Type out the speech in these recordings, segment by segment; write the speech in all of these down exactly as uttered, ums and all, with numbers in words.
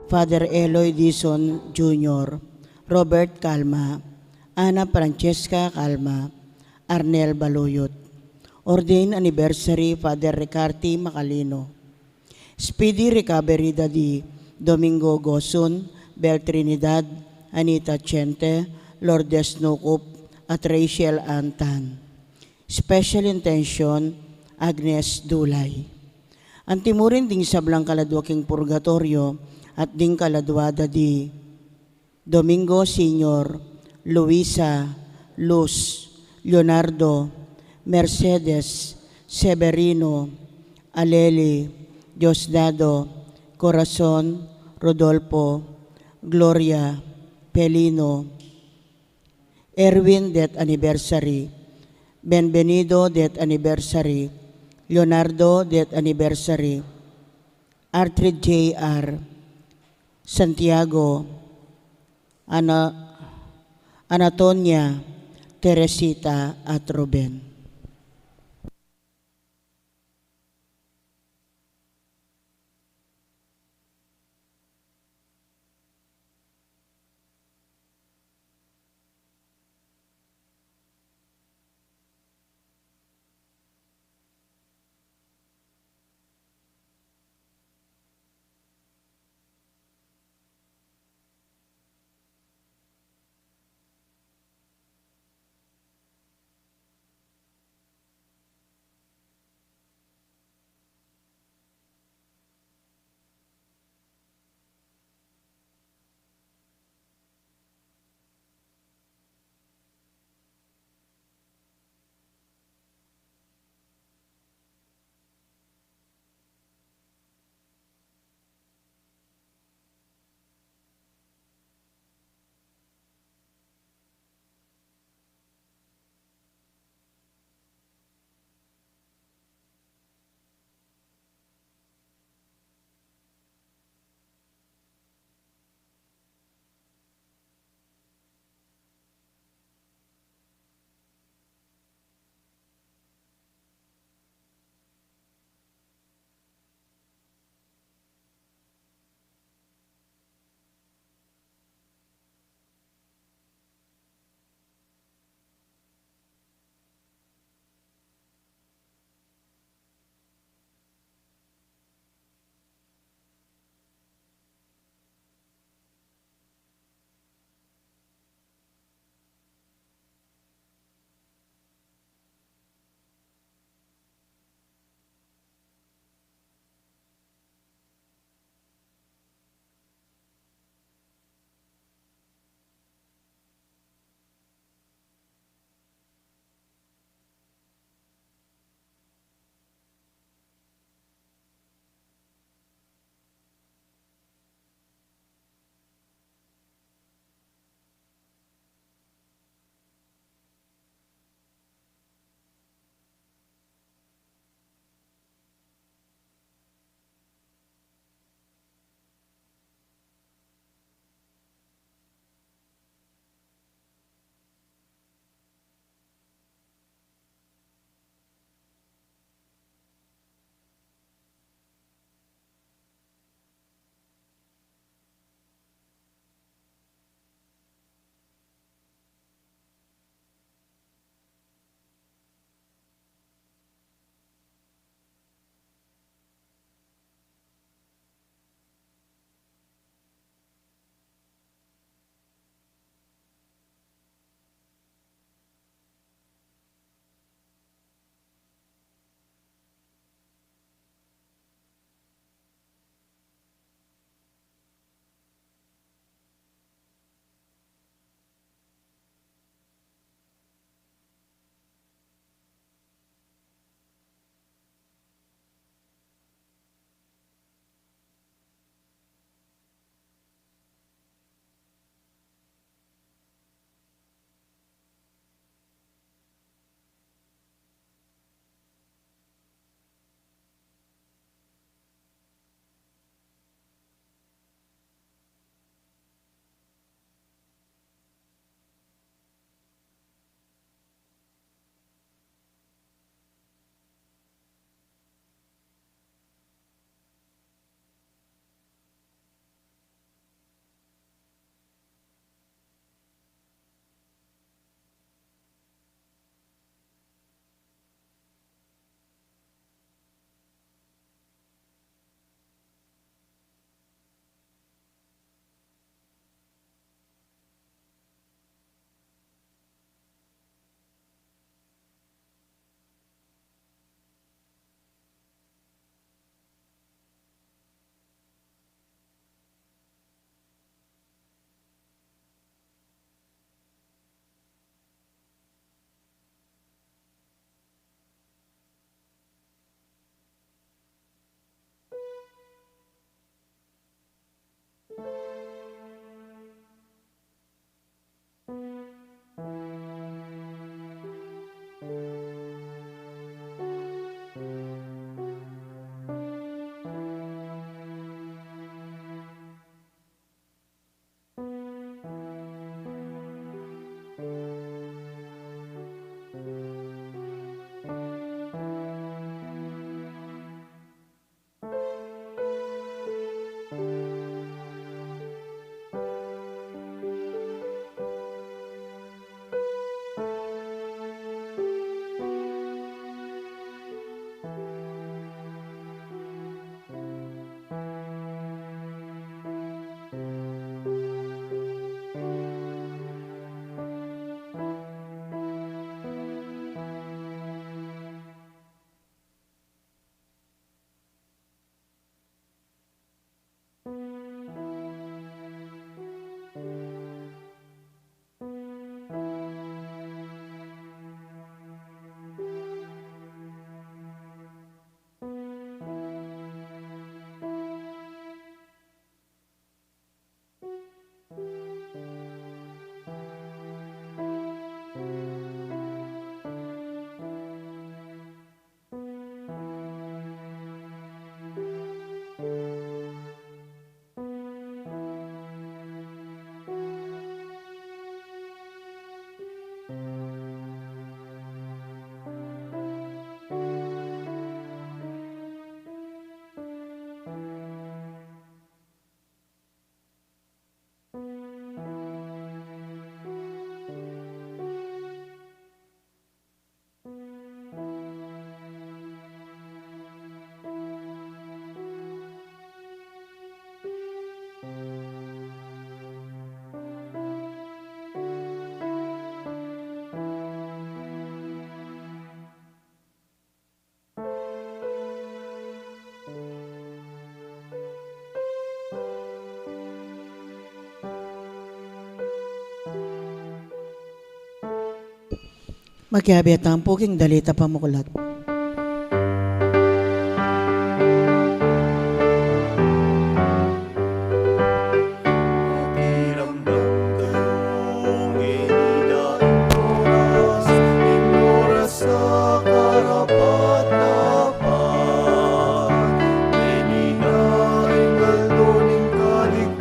Father Eloy Dizon Junior, Robert Calma, Ana Francesca Calma, Arnel Baluyot. Ordained anniversary, Father Ricarty Macalino. Speedy recovery da di Domingo Gosun, Bel Trinidad, Anita Chente, Lourdes Nucup, at Rachel Antan. Special intention, Agnes Dulay. Anti mu rin ding sablang kaladwa king purgatoryo at ding kaladwa da di Domingo Senior, Luisa, Luz, Leonardo, Mercedes, Severino, Aleli, Diosdado, Corazon, Rodolfo, Gloria, Pelino, Erwin, death anniversary, Benvenido, death anniversary, Leonardo, death anniversary, Artrid J R, Santiago, Ana-, Anatonia, Teresita, at Ruben. Makiabe tamu pu king Dalita Pamuklat.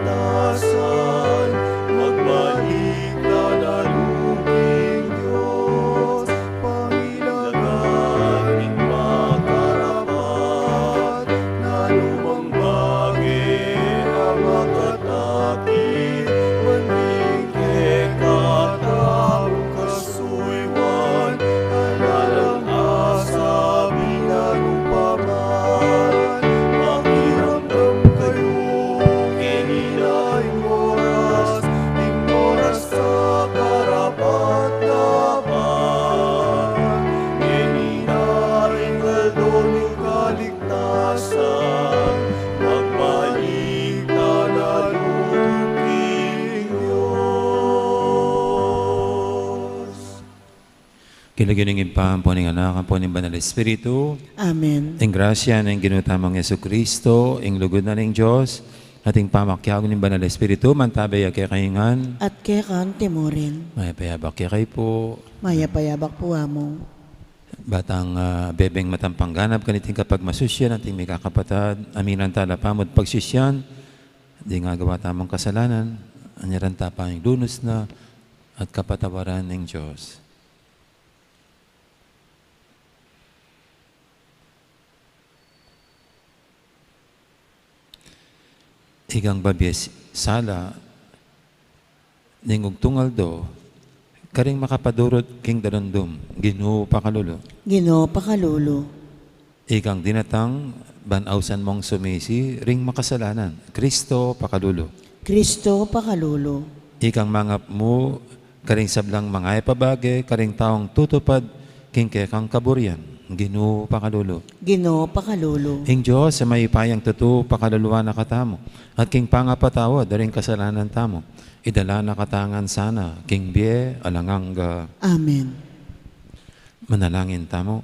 Tasan, magbalik tana luging Dios, pangilagan ning makarapat, nanu mang bage a makatakit, ban king kekatamu kasuyuan, ala lang asabi nanu pa man, makiramdam kayu keni na ing oras, ing oras a karapat-dapat, keni na ing aldo ning kaligtasan, magbalik tana luging Dios. King lagyu ning Ibpa, ampo ning Anak, ampo ning Banal Espiritu. Amen. Ing grasya ning Ginu tamung Jesucristo, ing lugud na ning Dios, at ing pamakiabe ning Banal Espiritu, mantabe ya kekayu ngan. At keka naman murin. Mayap a yabak kekayu pu. Mayap a yabak pu, Among. Ba tang, ah, bebeng matang pangganap kaniting kapagmasusyan, ating mikakapatad, aminan tala pamut pagsisyan, ding agawa tamung kasalanan, anyaran ta pa ing lunus na, at kapatawaran ning Dios. Ikang babie sala ning ugtung aldo, karing makapadurut king dalundum, Ginu pakalulu. Ginu pakalulu. Ikang dinatang ban ausan mung sumisi ring makasalanan, Kristo pakalulu. Kristo pakalulu. Ikang mangap mu karing sablang mangayap a bage karing taung tutupad king kekang kaburian, Ginu pakalulu. Ginu pakalulu. Ing Dios a mayupayang tutu pakaluluan na katamu, at king pangapatawad da ring kasalanan tamu, idala na katamu ngan sana king bie alang angga. Amen. Manalangin tamu.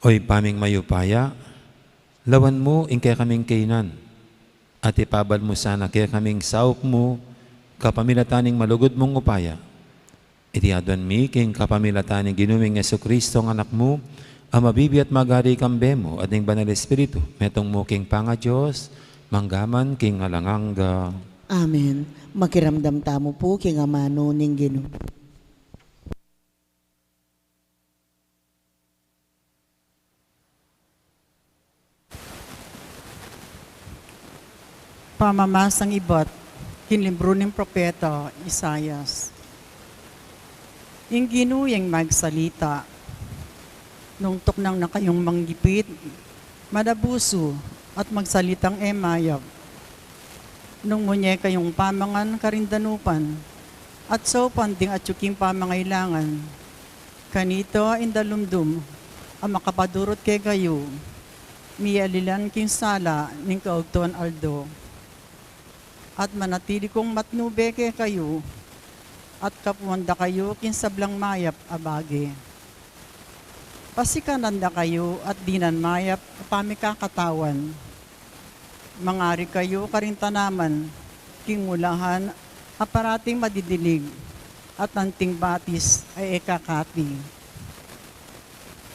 O Ibpa ming mayupaya, lawan mu ing kekaming kainan, at ipabal mu sana kekaming saup mu, kapamilatan ning malugud mung upaya. Iti aduan mi king kapamilatan ning Ginu ming Jesucristo, ing Anak mu, a mabibie at magari kambe mu at ning Banal Espiritu, metung mu king pangaDios, mangga man king alang angga. Amen. Makiramdam tamu pu king amanu ning Ginu. Pamamasang ibat king libru ning propeta Isaias. Ing Ginu yang magsalita, nung tuknang na kayung manggipit, manabusu at magsalitang e mayap. Nung munye kayung pamangan karing danupan, at saupan ding atyu king pamangailangan, kanita ing dalumdum a makapadurut kekayu, miyalilan king sala ning kaugtuan aldo. At manatili kung matnube kekayu, at kapuan da kayu king sablang mayap a bage. Pasikanan da kayu at dinan mayap a pamikakatawan. Mangari kayu karing tanaman king ulahan a parating madidilig, at anting batis a e kakati.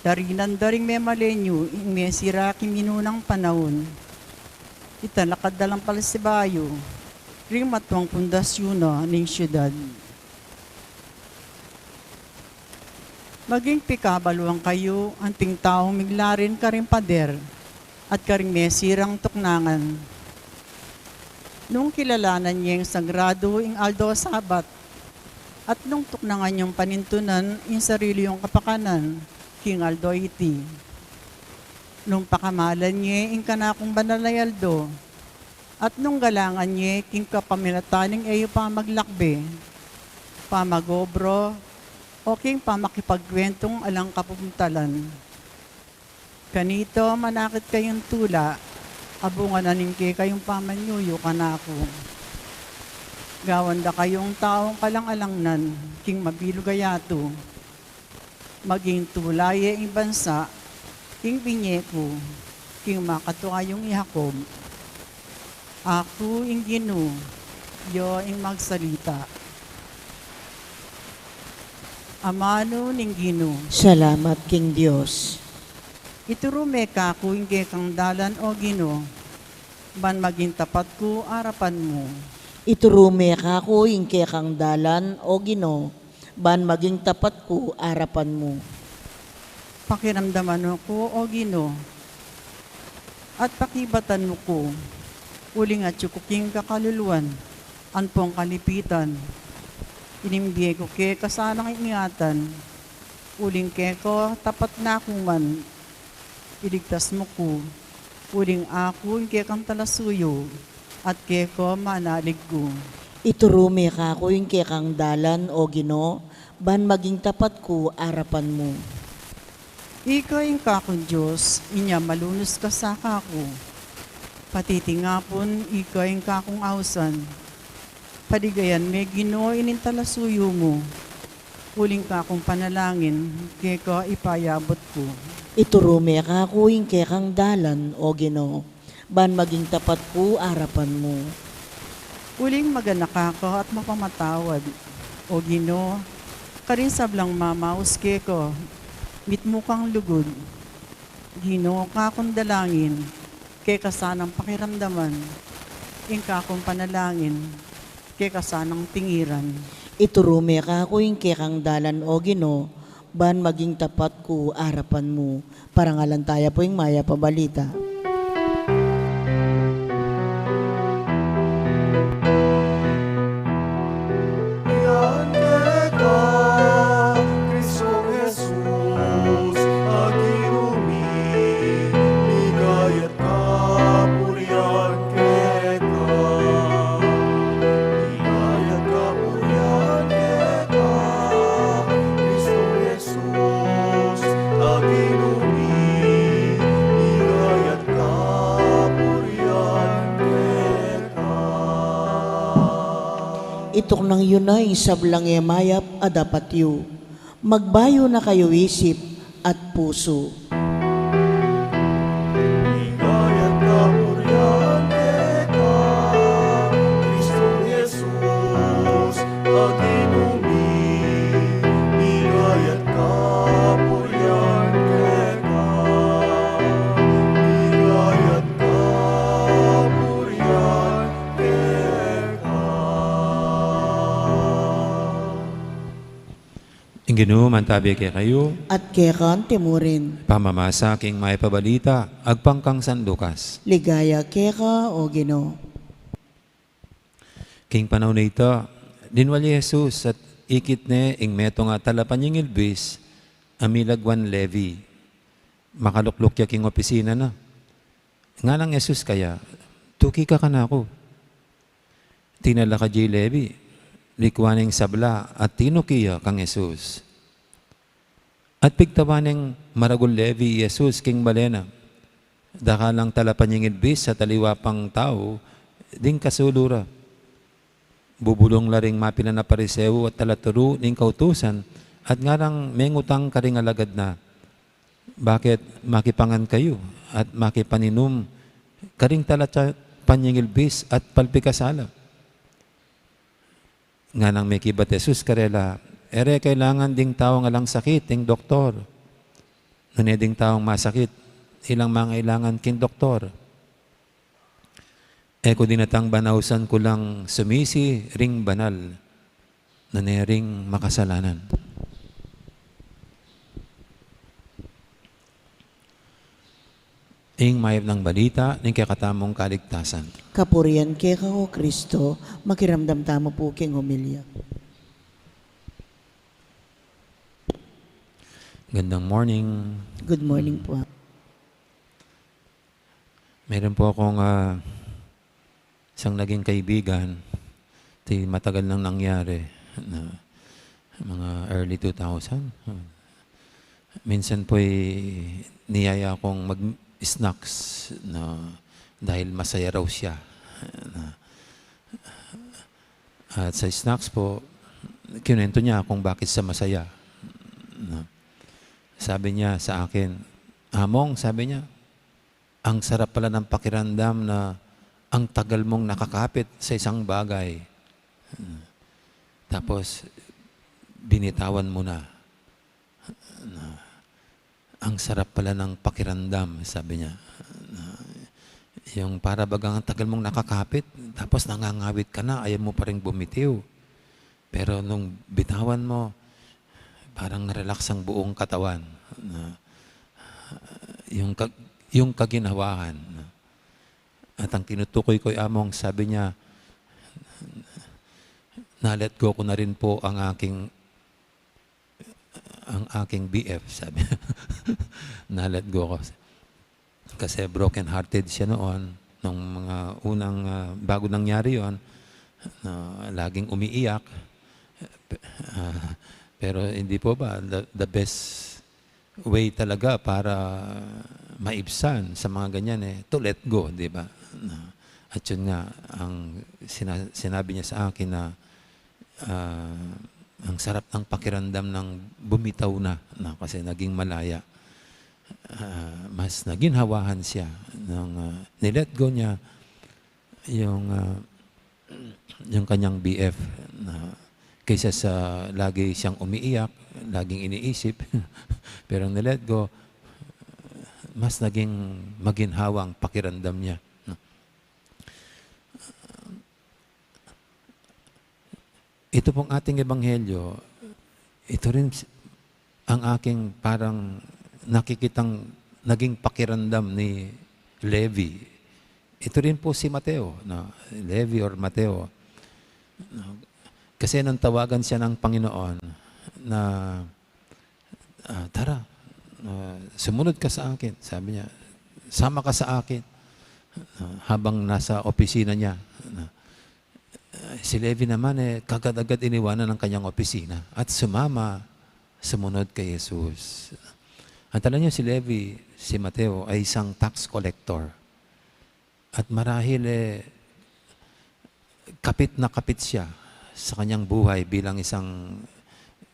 Darinan da ring memalen yu ing mesira king minunang panaun. Italakad da lang pala sibayu, ring matuang pundasyun na ning siudad. Maging pikabaluan kayu anting taung miglarin karing pader at karing mesirang tuknangan. Nung kilalanan yeng sagradu ing aldo Sabat, at nung tuknangan yung panintunan ing sarili yung kapakanan king aldo iti. Nung pakamalan ye ing kanakung banal a aldo, at nung galangan ye king kapamilatan ning e yu pamaglakbe, pamag-obra, o king pamakipagkwentung alang kapumtalan. Kanita, manakit kayung tula, abungan na ning kekayung pamanyuyu kanaku. Gawan da kayung taung kalang-alangnan king mabilug a yatu. Maging tula ye ing bansa, ing binye ku, king makatua yung i Jacob. Aku ing Ginu, ya ing magsalita. Amanu ning Ginu. Salamat king Dios. Ituru me kaku ing kekang dalan, o Ginu, ban maging tapat ku arapan mu. Ituru me kaku ing kekang dalan, o Ginu, ban maging tapat ku arapan mu. Pakiramdaman mu ku, o Ginu, at pakibatan mu ku, uling atyu ku king kakaluluan ampong kalipitan. Inimbie ku keka sanang ingatan, uling keka tapat na ku ngan. Iligtas mu ku, uling aku ing kekang talasuyu, at keka manalig ku. Ituru me kaku ing kekang dalan, o Ginu, ban maging tapat ku arapan mu. Ika ing kakung Dios, inya malunus ka sa kaku. Patitingapun ika ing kakung ausan. Paligayan me, Ginu, ining talasuyu mu. Uling kakung panalangin, keka ipayabut ku. Ituru me kaku ing kekang dalan, o Ginu, ban maging tapat ku arapan mu. Uling maganaka ka at mapamatawad, o Ginu, karing sablang mamaus keka, mitmu kang lugud. Ginu, kakung dalangin, keka sanang pakiramdaman, ing kakung panalangin, keka sanang tingiran. Ituru me kaku ing kekang dalan, o Ginu, ban maging tapat ku arapan mu. Parangalan taya pu ing mayap a balita. Yan keka, Kristong Jesus, a Ginu mi, ligaya kapurian keka. Ligaya kapurian keka, Kristong Jesus, a Ginu mi, ligaya kapurian keka. Ituknang yu na ing sablang e mayap a dapat yu. Magbayu na kayu isip at pusu. Ligaya kapurian keka, Kristong Jesus, a Ginu mi, ligaya kapurian keka. Ligaya kapurian keka. Ing Ginu mantabi kekayu. At keka naman murin. Pamamasa king mayap a balita agpang kang San Lucas. Ligaya keka, o Ginu. King panaun a ita, linwal ya i Jesus at ikit ne ing metung a talapanyingilbis a milagwan Levi. Makalukluk ya king opisina na. Nganang Jesus kaya, "Tuki ka kanaku." Tinalakad ya i Levi, likwan ne ing sabla at tinuki ya kang Jesus. At pigtawan neng maragul Levi i Jesus king bale na. Dakal lang talapanyingilbis at aliwa pang tau ding kasulu ra. Bubulung la ring mapilan a Pariseo at talaturu ning kautusan at ngarang mengutang karing alagad na, "Bakit makipangan kayu at makipaninum karing talapanyingilbis at palpikasala?" Nganang mekibat Jesus karela, "E re kailangan ding taung alang sakit ing doktor, nune ding taung masakit ilang mangailangan king doktor." E ku dinatang ban ausan ku lang sumisi ring banal, na ne ring makasalanan. Ing mayap nang balita ning kekatamung kaligtasan. Kapurian keka, O Kristo. Makiramdam tamu pu king homilya. Gandang morning. Good morning pu. Meron po akong, ah, isang naging kaibigan, ti matagal nang nangyari, na mga early two thousand. Minsan po'y niyaya kong mag-snacks na dahil masaya raw siya. Na, at sa snacks po, kinuwento niya kung bakit siya masaya. Na, sabi niya sa akin, "Among," sabi niya, "ang sarap pala ng pakiramdam na ang tagal mong nakakapit sa isang bagay. Tapos, binitawan mo na. Na, ang sarap pala ng pakiramdam," sabi niya. Na, yung para bagang ang tagal mong nakakapit, tapos nangangawit ka na, ayaw mo pa ring bumitiw. Pero nung bitawan mo, parang relax ang buong katawan. Na, yung ka-, yung kaginhawaan. At ang tinutukoy ko, Among, sabi niya, "Na-let go ko na rin po ang aking, ang aking B F," sabi niya. "Na-let go ko." Kasi broken hearted siya noon, nung mga unang, ah, bago nangyari yon, na laging umiiyak. Ah, pero hindi po ba, the, the best way talaga para maibsan sa mga ganyan, eh, to let go, di ba? Na, at yun nga, ang sina-, sinabi niya sa akin na, ah, ang sarap ng pakiramdam ng bumitaw na, na kasi naging malaya. Ah, mas naginhawaan siya nung, ah, ni-let go niya yung, ah, yung kanyang B F na kaysa sa lagi siyang umiiyak, laging iniisip, pero ni-let go, mas naging maginhawang pakiramdam niya, no? Ito pong ating ebanghelyo, ito rin s-, ang aking parang nakikitang naging pakiramdam ni Levi. Ito rin po si Mateo, no? Levi or Mateo. No? Kasi nung tawagan siya ng Panginoon na, "Ah, tara, ah, sumunod ka sa akin," sabi niya, "Sama ka sa akin." Ah, habang nasa opisina niya, no? Ah, si Levi naman, eh, kagad-agad iniwanan ang kanyang opisina at sumama, sumunod kay Jesus. Ang tala niyo, si Levi, si Mateo, ay isang tax collector. At marahil, eh, kapit na kapit siya sa kanyang buhay bilang isang,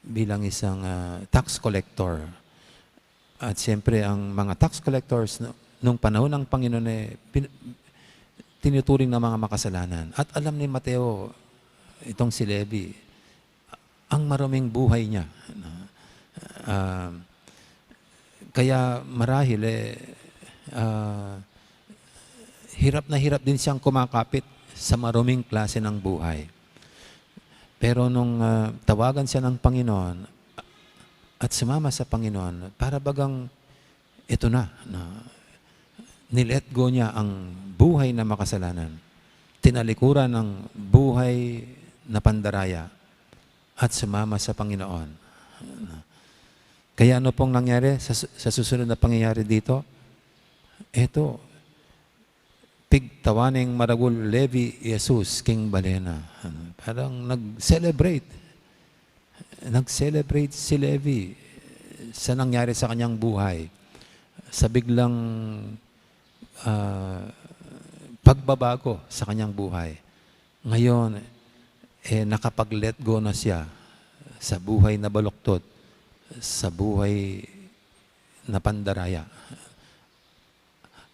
bilang isang, ah, tax collector. At siyempre, ang mga tax collectors, no, nung panahon ng Panginoon, eh, pin-, tinuturing na mga makasalanan. At alam ni Mateo, itong si Levi, ang maruming buhay niya. Ah, kaya marahil, eh, ah, hirap na hirap din siyang kumakapit sa maruming klase ng buhay. Pero nung, ah, tawagan siya ng Panginoon at sumama sa Panginoon, para bagang ito na, na ni-let go niya ang buhay na makasalanan. Tinalikuran ang buhay na pandaraya at sumama sa Panginoon. Kaya ano pong nangyari sa, sa susunod na pangyayari dito? Eto, pigtawan ning maragul Levi i Jesus king bale na. Ano, parang nag-celebrate. Nag-celebrate si Levi sa nangyari sa kanyang buhay, sa biglang, ah, pagbabago sa kanyang buhay. Ngayon, eh, nakapag-let go na siya sa buhay na baluktot, sa buhay na pandaraya.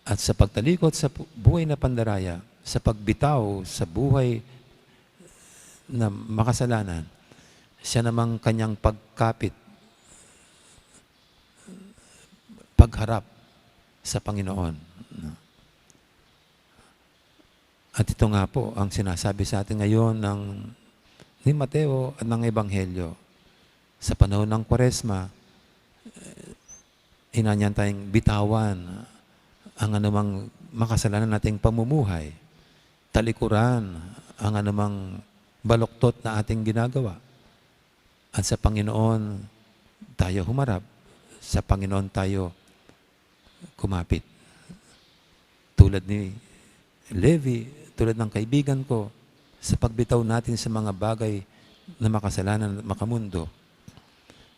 At sa pagtalikod sa pu-, buhay na pandaraya, sa pagbitaw sa buhay na makasalanan, siya namang kanyang pagkapit, pagharap sa Panginoon. At ito nga po ang sinasabi sa atin ngayon ng, ni Mateo at ng Ebanghelyo. Sa panahon ng Kwaresma, hinanyan tayong bitawan ang anumang makasalanan nating pamumuhay, talikuran ang anumang baluktot na ating ginagawa. At sa Panginoon tayo humarap, sa Panginoon tayo kumapit. Tulad ni Levi, tulad ng kaibigan ko, sa pagbitaw natin sa mga bagay na makasalanan at makamundo,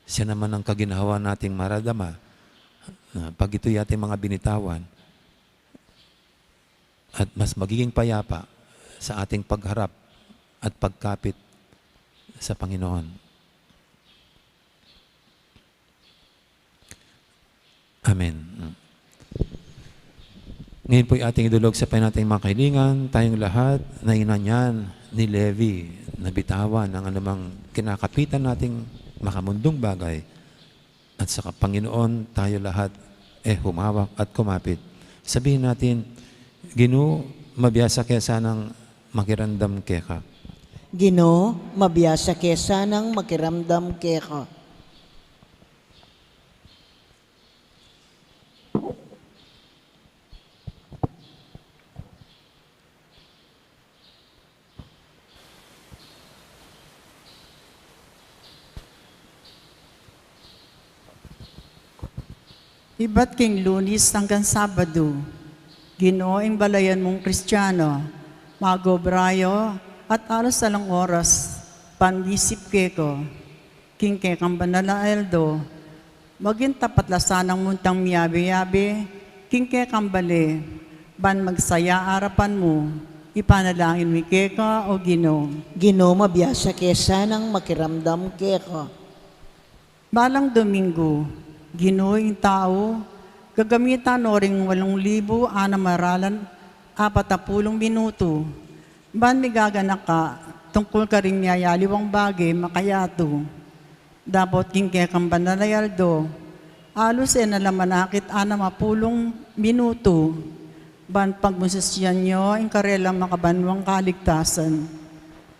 siya naman ang kaginhawa nating maradama na pag ito'y ating mga binitawan at mas magiging payapa sa ating pagharap at pagkapit sa Panginoon. Amen. Ngayon po'y ating idulog sa Panginoon ating mga kahilingan, tayong lahat na hinanyan ni Levi na bitawan ang anumang kinakapitan nating makamundong bagay. At sa Panginoon tayo lahat e humawak at kumapit. Sabihin natin, Ginu, mabiasa ke sanang makiramdam keka. Ginu, mabiasa ke sanang makiramdam keka. Ibat king Lunis anggang Sabadu, Ginu, ing balayan mung Kristiano, mag-obra ya at alus alang oras, panwisip keka, king kekang banal a aldo, maging tapat la sanang muntang miyabe-yabe, king kekang bale, ban magsaya arapan mu, ipanalangin mi keka, o Ginu. Ginu, mabiasa ke sanang makiramdam keka. Balang Domingo, Ginu, ing tau, gagamitan no ring walung libu anam a ralan apat a pulung minutu, ban migaganaka tungkul karing miyayaliwang bage makayatu. Dapot king kekang banal a aldo, alus e na la manakit anam a pulung minutu, ban pagmususian yo ing karelang makabanwang kaligtasan.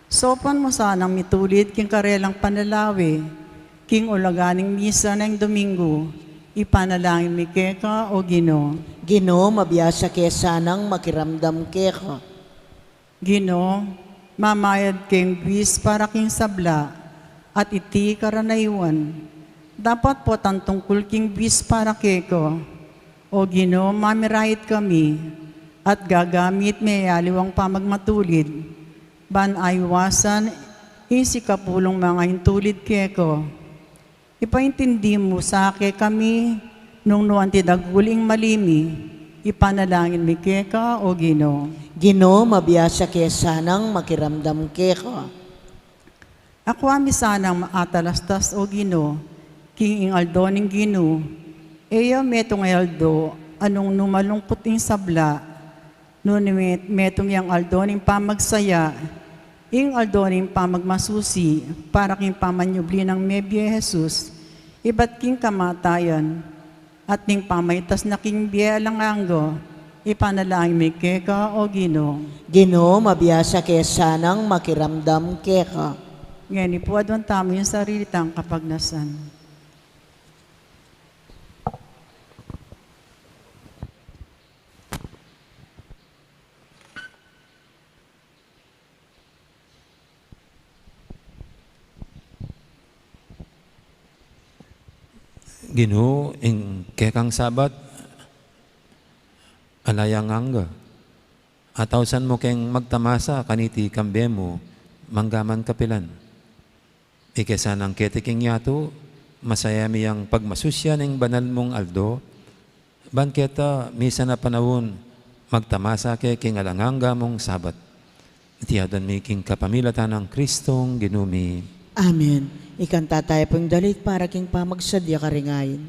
Saupan mu sanang mitulid king karelang panalawe, king ulaga ning misa neng Domingo, ipanalangin mi keka, o Ginu. Ginu, mabiasa ke sanang makiramdam keka. Ginu, mamayad keng buis para king sabla, at iti karanayuan. Dapat potang tungkul king buis para keka. O Ginu, mamirait kami, at gagamit mi aliwang pamagmatulid, ban aiwasan ing sikapulung mangaintulid keka. Ipaintindi mu sa kekami nung nu anti dagul ing mali mi, ipanalangin mi keka, o Ginu. Ginu, mabiasa ke sanang makiramdam keka. Akua mi sanang atalastas, o Ginu, king ing aldo ning Ginu, e ya metung a aldo a nung nu malungkut ing sabla, nune met-, metung yang aldo ning pamagsaya, ing aldo ning pamagmasusi, para king pamanyubli nang mebie Jesus, ibat king kamatayan, at ning pamaitas na king bie alang angga, ipanalangin mi keka, o Ginu. Ginu, mabiasa ke sanang makiramdam keka. Ngeni pu, aduan tamu ing sarili tang kapagnasan. Ginu, ing kekang Sabat, ala yang angga. At ausan mu keng magtamasa kaniti kambe mu, manggaman kapilan. Ike sanang keti king yatu, masaya mi yang pagmasusian ing banal mung aldo, ban keta misan a panaun, magtamasa ke king alang angga mung Sabat. Iti aduan mi king kapamilatan nang Kristong Ginu mi. Amen. Ikanta tayu pu ing dalit para king pamagsadya karing ain.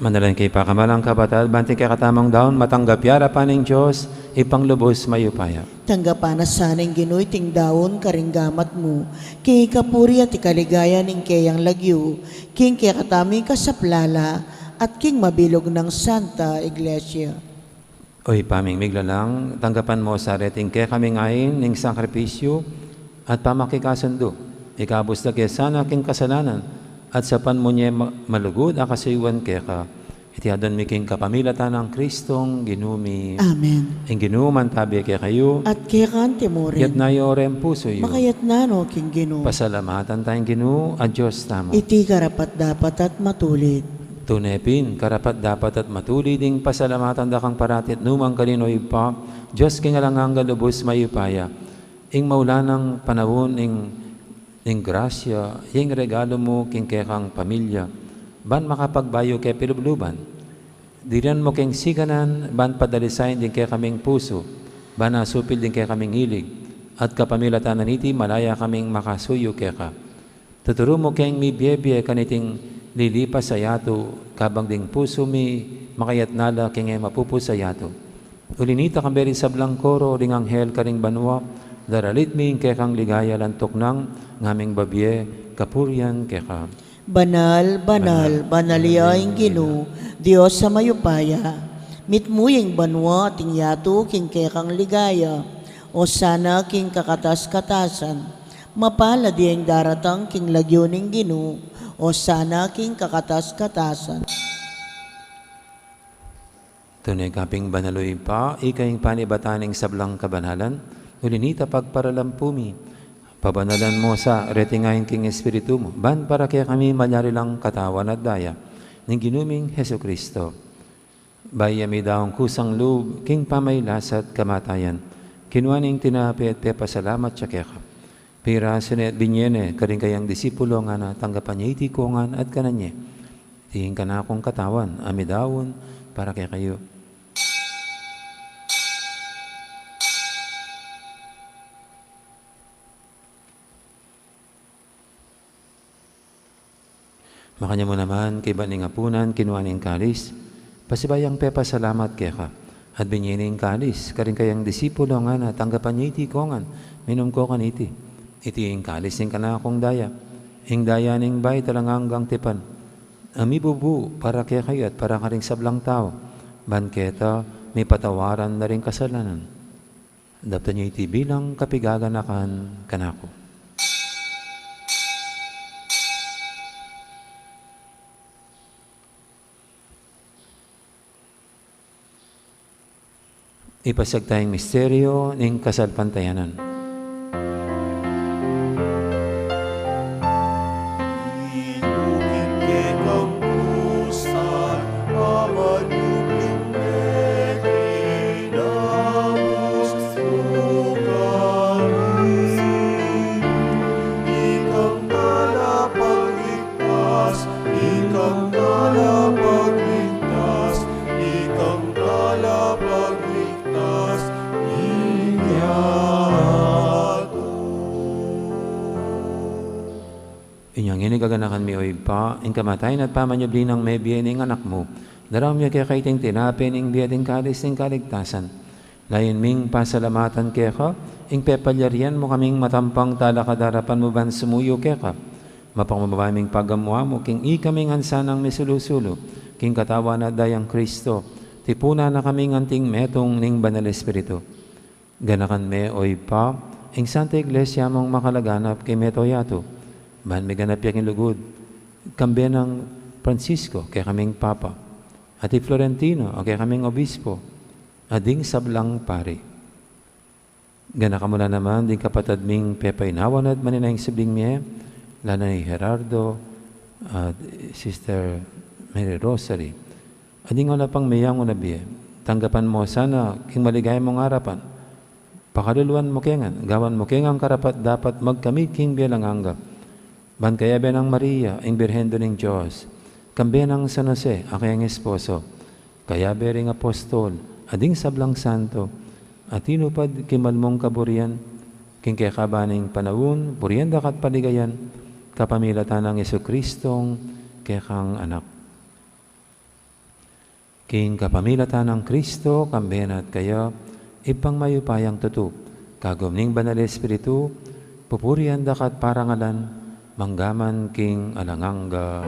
Manalangin kayu, pakamalan kung kapatad, ban iting kekatamung daun matanggap ya arapan ning Dios, Ibpang lubus mayupaya. Tanggapan na sana ning Ginu iting daun karing gamat mu, king ikapuri at ikaligaya ning keyang lagyu, king kekatamung kasaplalan, at king mabilug nang Santa Iglesia. O Ibpa ming miglalang, tanggapan mu sa reting kekaming ain ning sakripisyu at pamakikasundu. Ikabus da ke sana king kasalanan, at saupan mu ne ma-, malugud a kasuyuan keka. Iti adwan mi king kapamilatan nang Kristong Ginu mi. Amen. Ing Ginu mantabi kekayu. At keka mu rin. Itas yu ring pusu yu. Makatas no king Ginu. Pasalamatan taya ing Ginu a Dios tamu. Iti karapat-dapat at matulid. Tune pin, karapat-dapat at matulid ing pasalamatan da kang parati at nu man karin, O Ibpa, Dios king alang angga, lubus mayupaya. Ing maulan a panaun ning, ning grasya, ing regalu mu king kekang pamilya, ban makapagbayu ke pilubluban. Dirinan mu keng siganan, ban padalisayan ding kekaming pusu, ban asupil ding kekaming ilig, at kapamilatan na niti malaya kaming makasuyu keka. Tuturu mu keng mibie-bie kaniting lilipas a yatu, kabang ding pusu mi makayatna la keng e mapupus a yatu. Uli nita, kambe ring sablang koro ring anghel karing banua, daralit mi ing kekang ligaya, lantuk nang ngaming babie kapurian keka. Banal, banal, banal ya ing Ginu, Dios a mayupaya. Mitmu ya ing banua at ing yatu king kekang ligaya. Osana king kakatas-katasan. Mapalad ya ing daratang king lagyu ning Ginu. Osana king kakatas-katasan. Tune ka pin banal, O Ibpa, ika ing panibatan ning sablang kabanalan, uli nita pagparalampu mi. Pabanalan mu sa reting ain king Espiritu mu, ban para kekami malyari lang katawan at daya ning Ginu ming Jesucristo. Bayu ya midaun kusang lub king pamagkasakit at kamatayan, kinua ne ing tinape at pepasalamat ya keka. Pirasu ne at binie ne karing kayang disipulo, ngana, tanggapan ye iti kongan at kanan ye. Iti ing kanakung katawan a midaun para kekayu. Makanyan mu naman, kaybat ning apunan, kinua ne ing kalis, pasibayu yang pepasalamat keka, at binie ne ing kalis karing kayang disipulo, ngana, tanggapan ye iti kongan, minum ko kaniti. Iti ing kalis ning kanakung daya, ing daya ning bayu at alang anggang tipan, a mibubu para kekayu at para karing sablang tau, ban keta mipatawaran na ring kasalanan. Daptan ye iti bilang kapaganakan kanaku. Ipasiag taya ing misteryo ning kasalpantayanan. Ikang talapagligtas, ikang talapagligtas, inyatu. Inyang ini gaganakan mi, O Ibpa, ing kamatayan at pamanyubli nang mebie ning Anak mu, daraun mi keka iting tinape ning bie at ing kalis ning kaligtasan. Layun ming pasalamatan keka ing pepalyarian mu kaming matampang talakad king arapan mu ban sumuyu keka. Mapakumbaba ming pagamu-amu king ikami ngan sanang misulu-sulu king katawan at dayang Kristo, tipunan na kaming anting metung ning Banal Espiritu. Ganakan me, O Ibpa, ing Santa Iglesia mung makalaganap king mabilug a yatu, ban miganap ya king lugud, kambe nang Francisco, kekaming Papa, at i Florentino, a kekaming Obispo, at ding sablang pari. Ganakan mu la naman ding kapatad ming pepaynawan at manenaya king subling mie, lalo na i Gerardo at Sister Mary Rosary. At ding ala pang meyang unabie, tanggapan mu sana king maligaya mung arapan. Pakaluluan mu ke ngan, gawan mu ke ngan karapat-dapat magkamit king bie alang angga. Ban kayabe nang Maria, ing Birhen Indu ning Dios, kambe nang San Jose, a kayang esposo, kayabe ring apostol, at ding sablang santo, a tinupad king malmung kaburian, king kekaban ning panaun, purian da ka at paligayan, kapamilatan nang Jesucristong kekang Anak. King kapamilatan nang Kristo, kambe na at kaya, Ibpang mayupayang tutu, kagum ning Banal Espiritu, pupurian da ka at parangalan, mangga man king alang angga.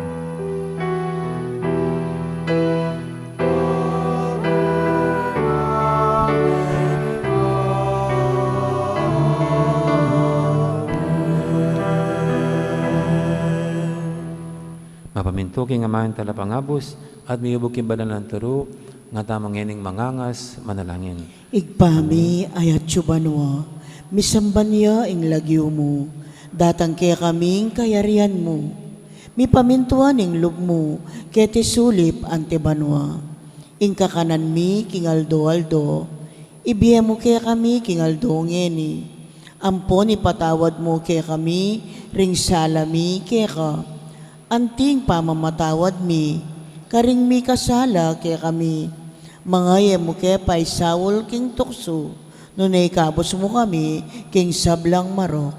Mapamintu king Ama ing Talapangabus, at miyubuk king banal nang turu, nga tamu ngening mangangas, manalangin. Ibpa mi, atsu ka banua, misamban ya ing lagyu mu, datang kekami ing kayarian mu, mipamintuan ing lub mu, keti sulip anti banua. Ing kakanan mi king aldo-aldo, ibie mu kekami king aldo ngeni. Ampon ipatawad mu kekami ring sala mi keka, anti ing pamamatawad mi karing mikasala kekami. Manga e mu ke paisaul king tuksu, nune ikabus mu kami king sablang marok.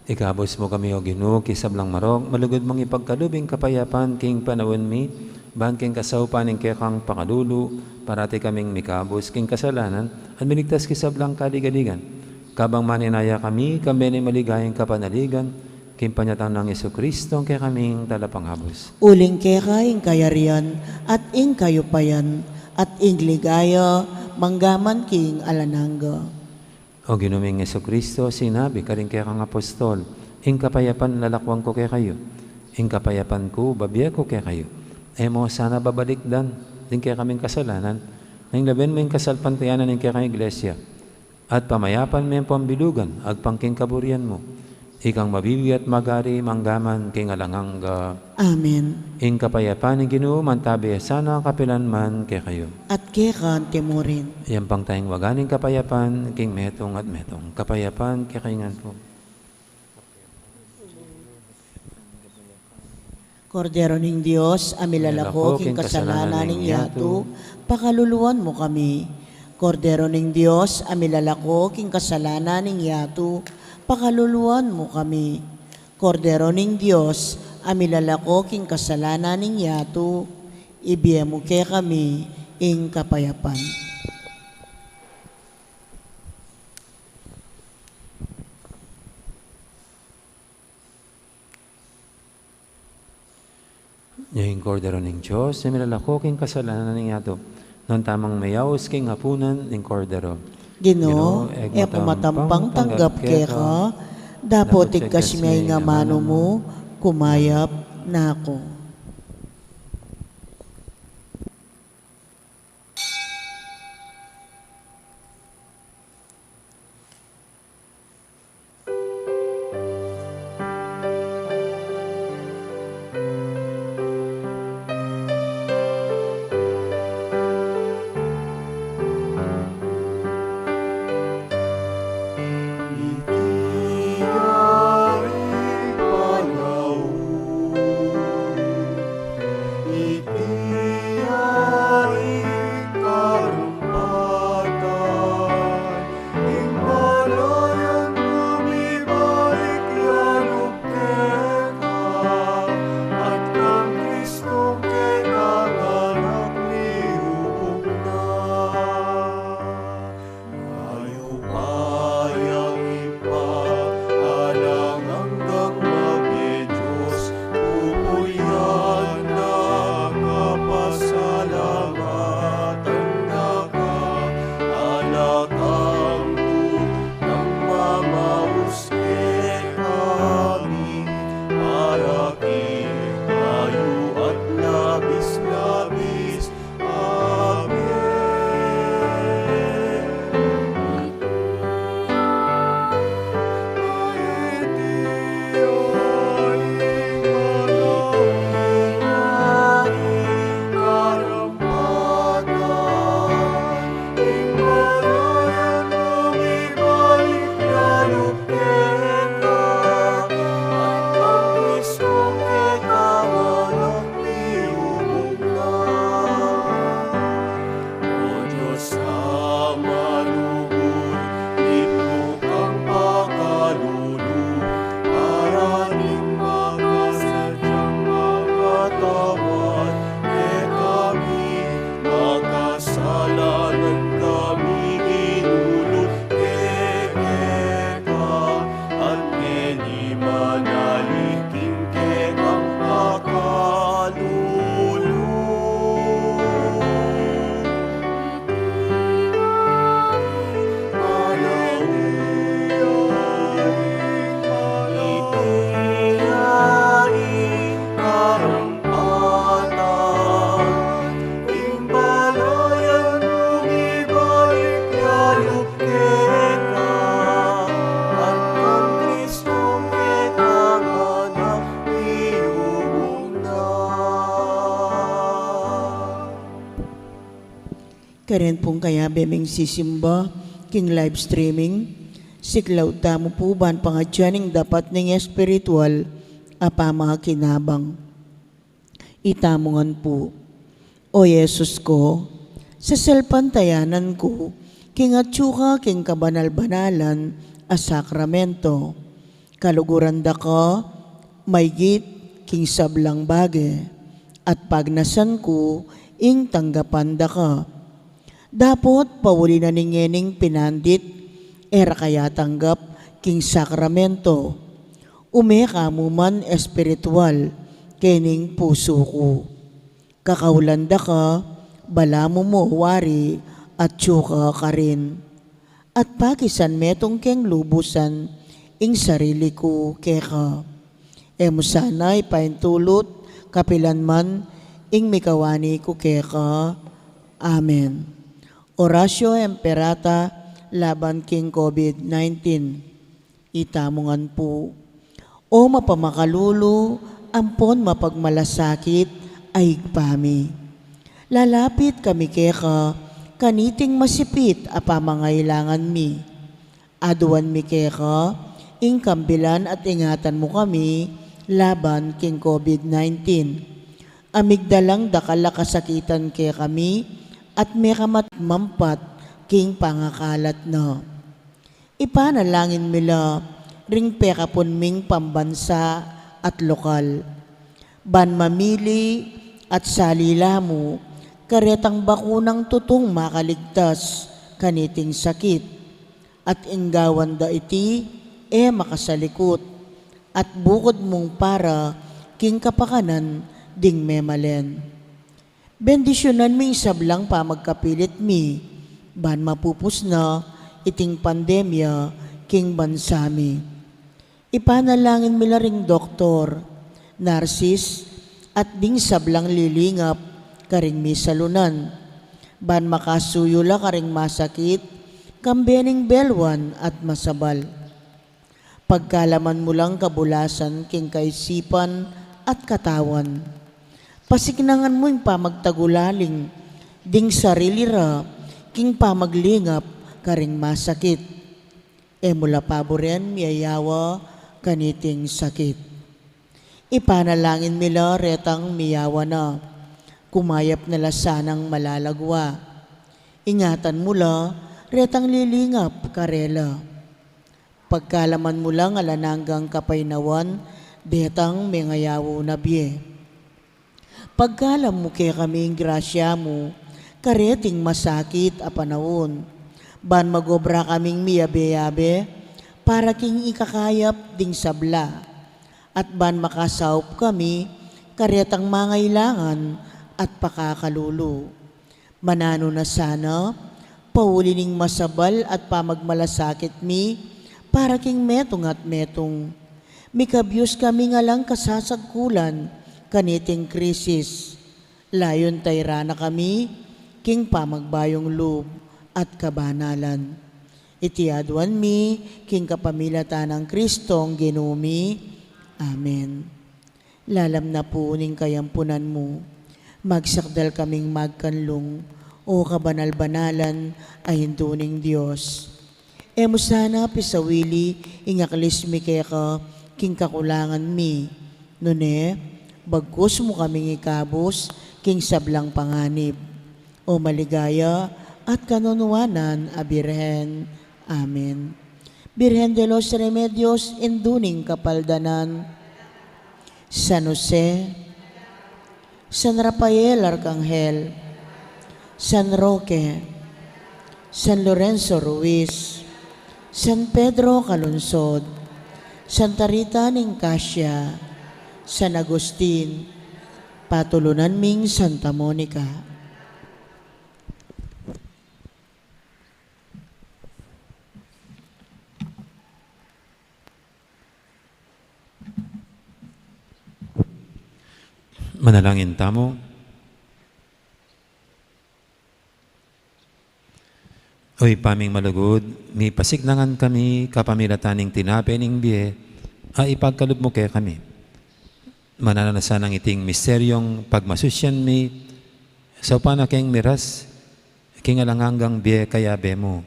Ikabus mu kami, O Ginu, king sablang marok, malugud mung ipagkalub ing kapayapan king panaun mi, ban king kasaupan ning kekang pakalulu, parati kaming mikabus king kasalanan, at miligtas king sablang kaligaligan. Kabang maninaya kami, kambe ning maligayang kapanaligan, king panyatang nang Jesucristo, ing kekaming Talapangabus. Uling keka ing kayarian, at ing kayupayan, at ing ligaya, mangga man king alang angga. O Ginu ming Jesucristo, sinabi karing kekang apostol, Ing kapayapan lalakwan ku kekayu, ing kapayapan ku babie ku kekayu. E mu sana babalikdan ding kekaming kasalanan, nune lawen mu ing kasalpantayanan ning kekang Iglesia, at pamayapan me ampon bilugan agpang king kaburian mu. Ikang mabibie at magari mangga man king alang angga. Amen. Ing kapayapan ning Ginu mantabe ya sana kapilan man kekayu. At keka anti murin. Iyampang taya ing waga ning kapayapan king metung at metung. Kapayapan kekayu ngan pu. Kordero ning Dios, a milalako king kasalanan ning yatu, pakaluluan mu kami. Kordero ning Dios, a milalako king kasalanan ning yatu, pakaluluan mu kami. Kordero ning Dios, a milalako king kasalanan ning yatu, ibie mu kekami ing kapayapan. Nya ing Kordero ning Dios, a milalako king kasalanan ning yatu. Nuan tamung meyaus king apunan ning Kordero. Ginu, Ginu, e ku matampang tanggap keka, dapot igkas me ing amanu mu, kumayap na ku. Ren pung kayabe ming sisimba king live streaming, siklaud tamu pu ban pangatyan ing dapat ning espiritual a pamakinabang. Itamu ngan pu. O Jesus ko, sasalpantayanan ku king atyu ka king kabanal-banalan a sakramento. Kaluguran da ka maygit king sablang bage, at pagnasan ku ing tanggapan da ka. Dapot pauli na ning ngening pinandit e ra ka yatanggap king sakramento, ume ka mu man espiritual kening pusu ku. Kakaulan da ka, balamu mo wari, atyu ka karin. At pakisan metung keng lubusan ing sarili ku keka. E mu sana ipaintulut kapilan man ing mikawani ku keka. Amen. Oratio Imperata laban king COVID nineteen. Itamu ngan pu. O mapamakalulu ampon mapagmalasakit a Ibpa mi, lalapit kami keka kaniting masipit a pamangailangan mi. Aduan mi keka ing kambilan at ingatan mu kami laban king COVID nineteen. A migdalang dakal a kasakitan kekami at mekamatmampat king pangakalat na. Ipanalangin mi la ring pekapun ming pambansa at lokal, ban mamili at salila mu karetang bakunang tutung makaligtas kaniting sakit, at ing gawan da iti e makasalikut, at bukud mung para king kapakanan ding memalen. Bendisyunan ming sablang pamagkapilit mi, ban mapupus na iting pandemya king bansa mi. Ipanalangin mi la ring doktor, narsis, at ding sablang lilingap karing misalunan, ban makasuyu la karing masakit, kambe ning belwan at masabal. Pagkalaman mu lang kabulasan king kaisipan at katawan. Pasiknangan mu ing pamagtagulaling ding sarili ra king pamaglingap karing masakit. E mu la paburen miyayawa kaniting sakit. Ipanalangin mi la retang miyawa na, kumayap na la sanang malalagwa. Ingatan mu la retang lilingap karela. Pagkalaman mu lang alang anggang kapaynawan detang mengayaw na bie. Pagkalam mu kekami ing grasya mu kareting masakit a panaun, ban magobra kaming miyabe-yabe para king ikakayap ding sabla, at ban makasaup kami karetang mangailangan at pakakalulu. Mananu na sana, pauli ning masabal at pamagmalasakit mi para king metung at metung. Mikabyus kami ngan lang kasasagkulan kaniting krisis. Layun tayra na kami king pamagbayung lub at kabanalan. Iti aduan mi king kapamilatan nang Kristong Ginu mi. Amen. Lalam na pu ning kayampunan mu, magsakdal kaming magkanlung, O kabanal-banalan a Indu ning Dios. E mu sana pisawili ing aklis mi keka king kakulangan mi, nune bagkus mu kaming ikabus king sablang panganib. O maligaya at kanunuanan a Birhen. Amen. Birhen de los Remedios, Indu ning Kapaldanan, San Jose, San Rafael Arkanghel, San Roque, San Lorenzo Ruiz, San Pedro Calungsod, Santa Rita ning Cascia, San Agustin, patulunan ming Santa Monica. Manalangin tamu. O Ibpa ming malugud, mipasiknangan kami kapamilatan ning tinape ning bie a ipagkalub mu kekami. Mananu na sanang iting misteryung pagmasusyan mi, saupan na keng miras king alang anggang bie kayabe mu.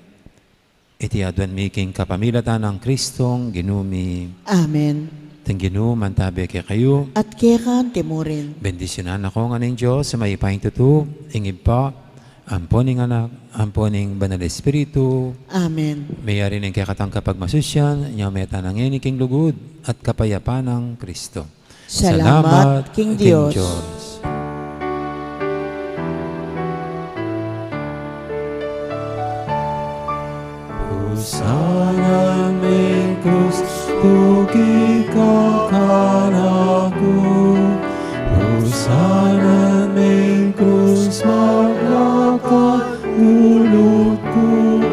Iti aduan mi king kapamilatan nang Kristong Ginu mi. Amen. Ing Ginu mantabe kekayu. At keka antimurin. Bendisyunan na kayu ngan ning Dios a mayupayang tutu, ing Ibpa, ampo ning Anak, ampo ning Banal Espiritu. Amen. Meyari ne ing kekatang kapagmasusian, inyawad tana ngeni king lugud at kapayapan nang Kristo. Salamat king Dios. Pusanan me ing krus, tuki ka kanaku. Pusanan me ing krus, maglakad gulut ku.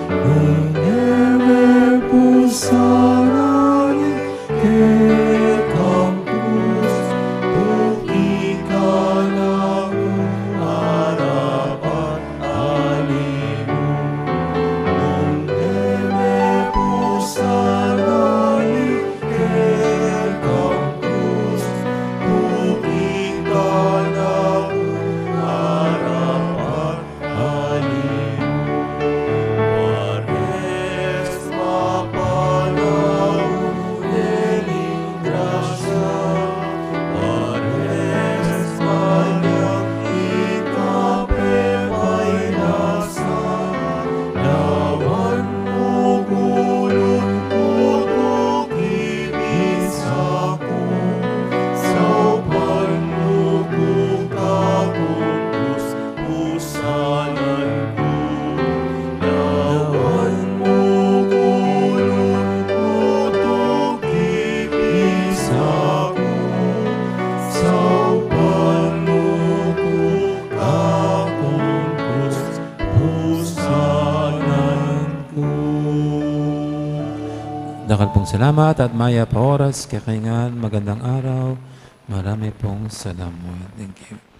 Nune me pusanan ing kekang krus, tuki ka kanaku, arapat ali mu. Nune me pusanan ing kekang krus, tuki ka kanaku, arapat ali mu. Pares mapanaun ne ning grasya, pares manyang ika pepailas, lawan mu gulut mu tuki bisa ku, saupan mu ku kakung krus, pusanan ku, lawan mu gulut mu tuki bisa ku, saupan mu ku kakung krus, pusanan ku. Dakal pung salamat at mayap a oras kekayu ngan. Magandang araw. Marami pung salamat. Thank you.